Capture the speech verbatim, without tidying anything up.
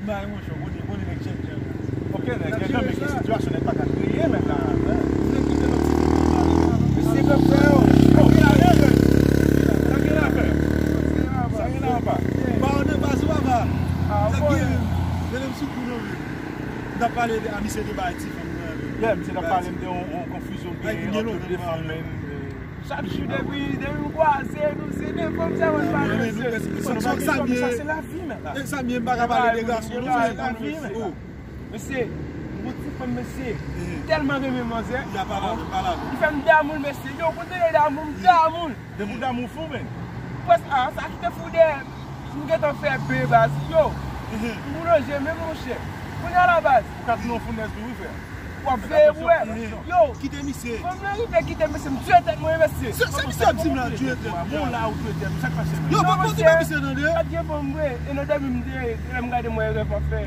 Bay, monchè, ou konnen, konnen nèg chèk jan. Ok, nèg, nèg, men ki sitiyasyon nèg pa ka kreye, men la. Mesye, pèp sa yo. Sa gen afè. Sa gen afè. Ba w nan baz ou papa. Sa gen. Mete m sou kou non men. M t ap pale a misye de bay ti fanm nan. Yeah, misye t ap pale m de yon konfizyon gen ant de fanm men. Chak jou depi depi m kwaze nou se de fanm sèlman n pale mesye. Sa se lavi men. E sa m ye m pa ka pale de gason non se lavi men. Mesye, m gon ti fanm mesye. M tèlman renmen manzè. Li fè m damou l mesye. Yo, kote yo damou m damou l. Depi w damou fou men. Pwès a sa ki te fou dèyè m. M gentan fè be baz. Yo, m boulanje men monchè. Kounye a la baz. Ou ka tounen yon founèz tou wi frè. W ap veye pou wè. Yo, kite misye. Fanm nan rive kite mesye, m tiye tèt mwen mesye. Se misye ap di m la tiye tèt. Bon la ou tiye tèt, sa k pase menm? Yo, pa poze pa misye tande. Pat gen fanm vre, e nan dòmi m te ye, lè m gade mwen rèv ap fè.